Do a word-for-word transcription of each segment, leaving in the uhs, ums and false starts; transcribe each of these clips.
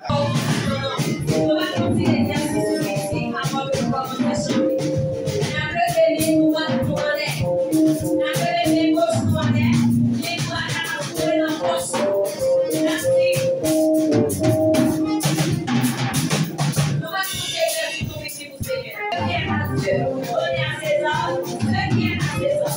Nou va fè yon ti egzèsis fizik avan ke nou kòmanse chante. N ap leve men nou dwat nou anlè. N ap leve men goch nou anlè. Men dwat la ap foure nan pòch nou. N ap di, nou va chante egzèsis nou fizik. Ce qui est à Dieu, donnez à César ce qui est à César.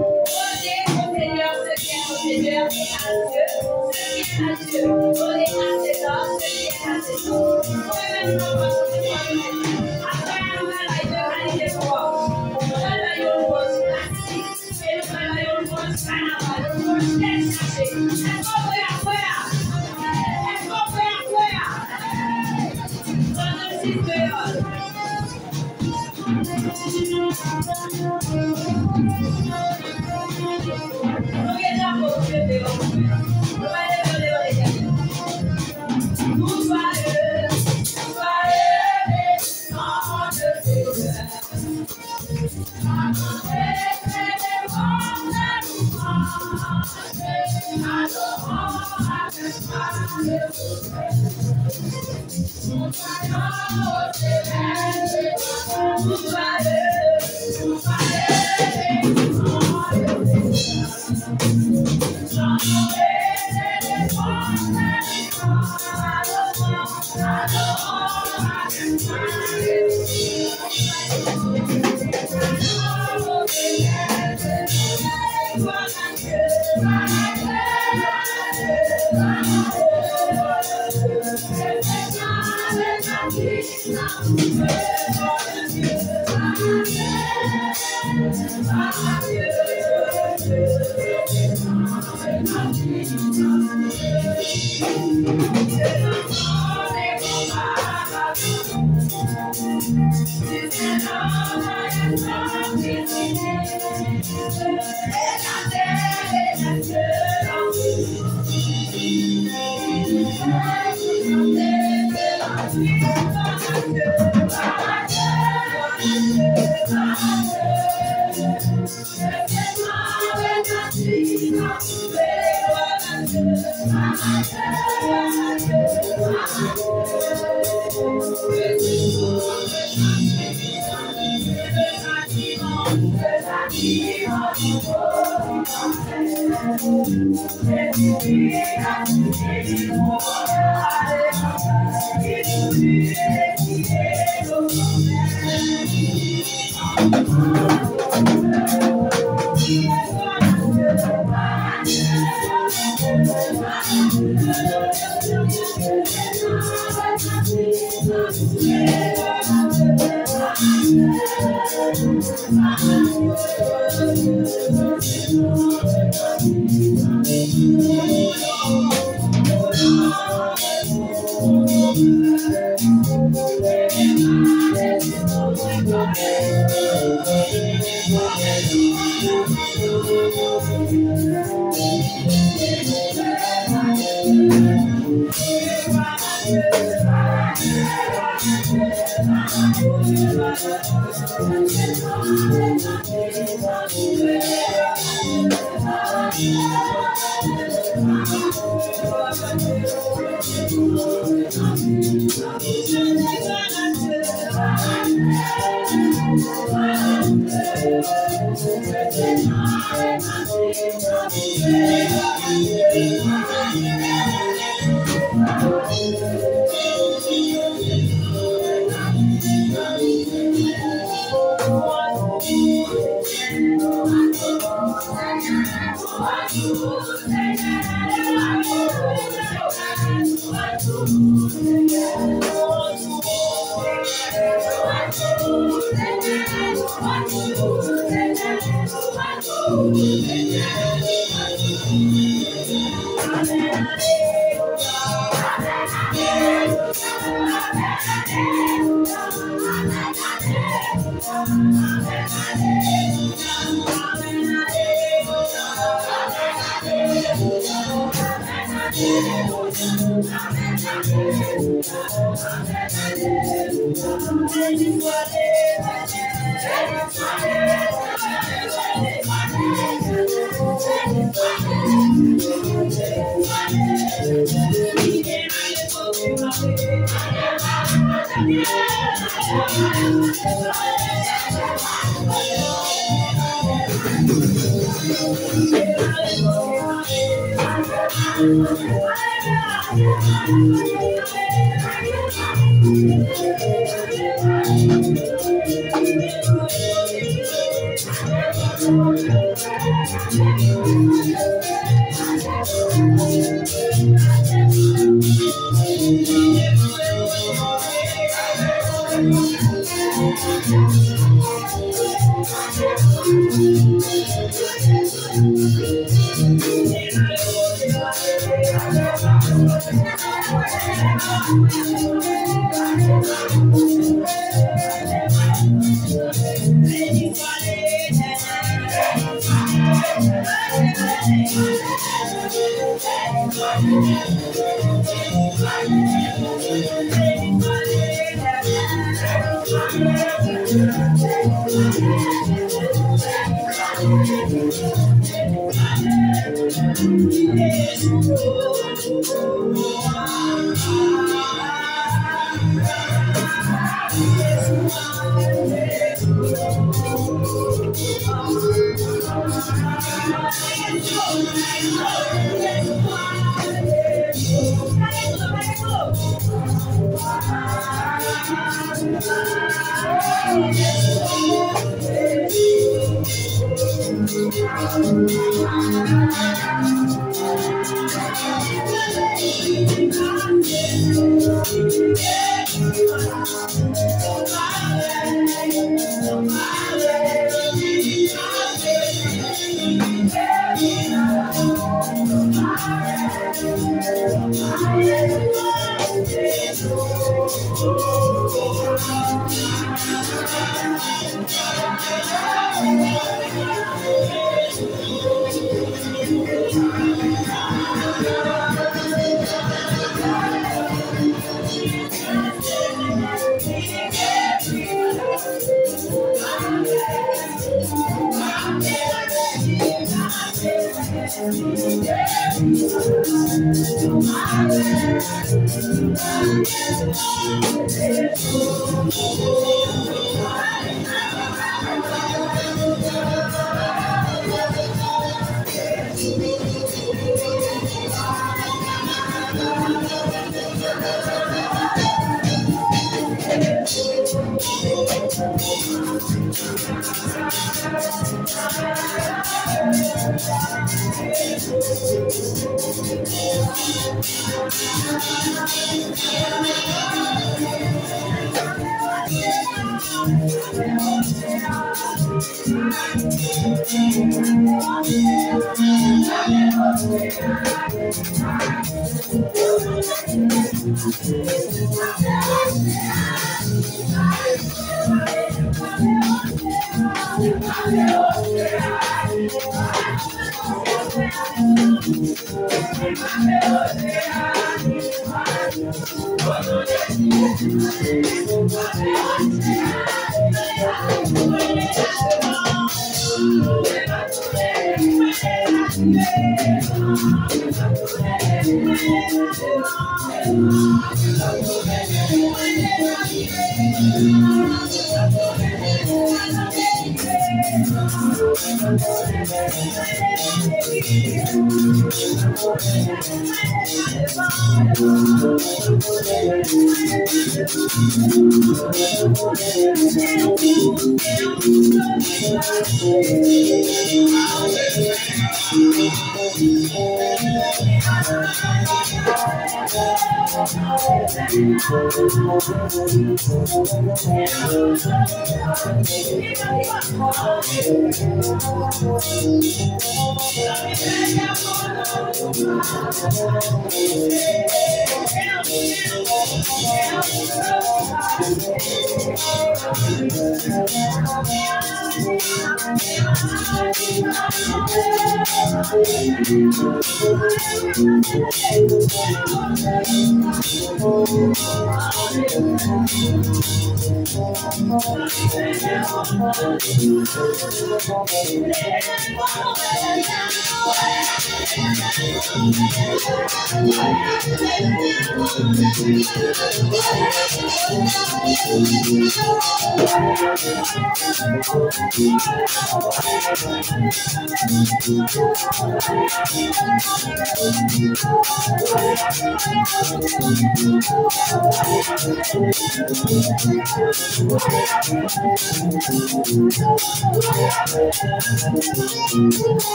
Donner au Seigneur ce qui est au Seigneur et à Dieu ce qui est à Dieu. Donnez à César ce qui est à César. Mwen menm, mwen pa konn sa nou fè. Apre a, nou pral bay de kalite lwanj. Nou pral bay yon lwanj klasik. E nou pral bay yon lwanj kanaval, yon lwanj tèt chaje. Èske w prè a, frè a? Èske w prè a, frè a? Pandan sis deyò. Nou gen drapo pou leve yo. Nou pa leve yo devan Letènèl. Nou va leve, nou va leve, non de Seigneur.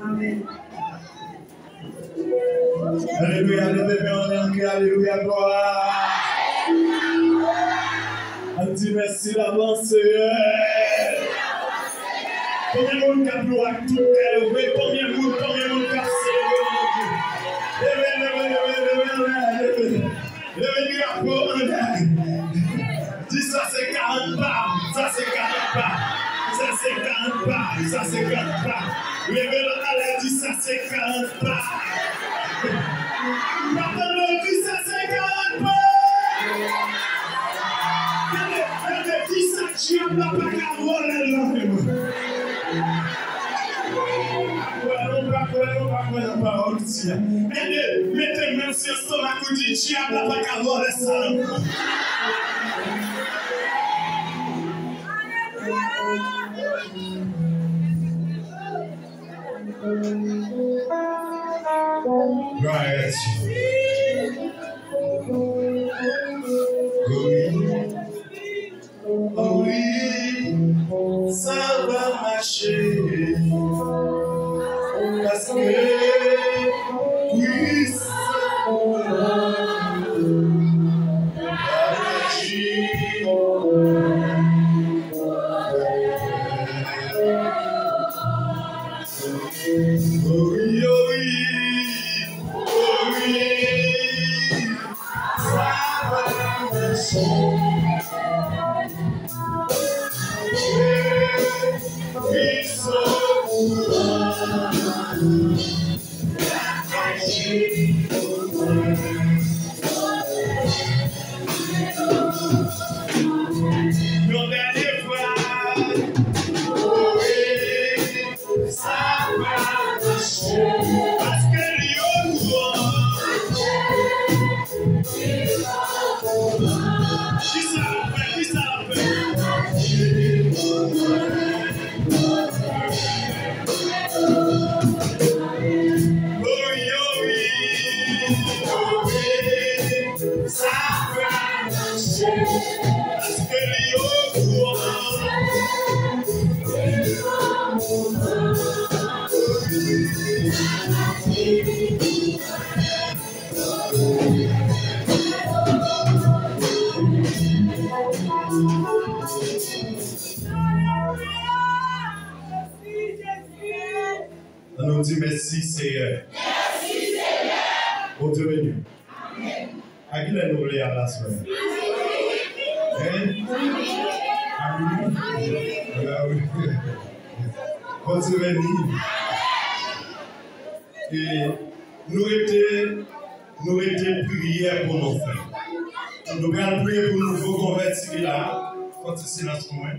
Amen. Alelouya, leve men w anlè, ann kriye alelouya, glwa. Ann di mèsi davans, Seyè. Konbyen moun k ap louwe ak tout kè yo vre? Konbyen moun, konbyen moun k ap selebre non Bondye? Leve, leve, leve, leve, leve, leve. Leve drapo anlè. Di sa se karant pa. Sa se karant pa. Sa se karant pa. Sa se karant pa. Leve lòt anlè, di sa se karant pa. Papa, di sa se karant pa. Tande, tande, di sa dyab la pa ka vòlè l nan men mwen. Kwè, nou pa kwè, nou pa kwè nan pawòl ou di a. Tande, mete men sou estomak ou, di dyab la pa ka vòlè sa nan men mwen. Glwa a Dye. Wi, wi, sa va mache. Paske pwisans la aji. O wi, o wi, o wi, sa va mache. Wi, sa va mache. Yon dènye fwa. O wi, sa va Nou di mèsi, Seyè. Bondye beni w. A kilè nou vle al aswè? Hein? A minuit? A wi. Bondye beni. E nou rete, nou rete priyè pou nou fè. Nou pral priye pou nouvo konvèti ki la. Fè ti silans pou mwen.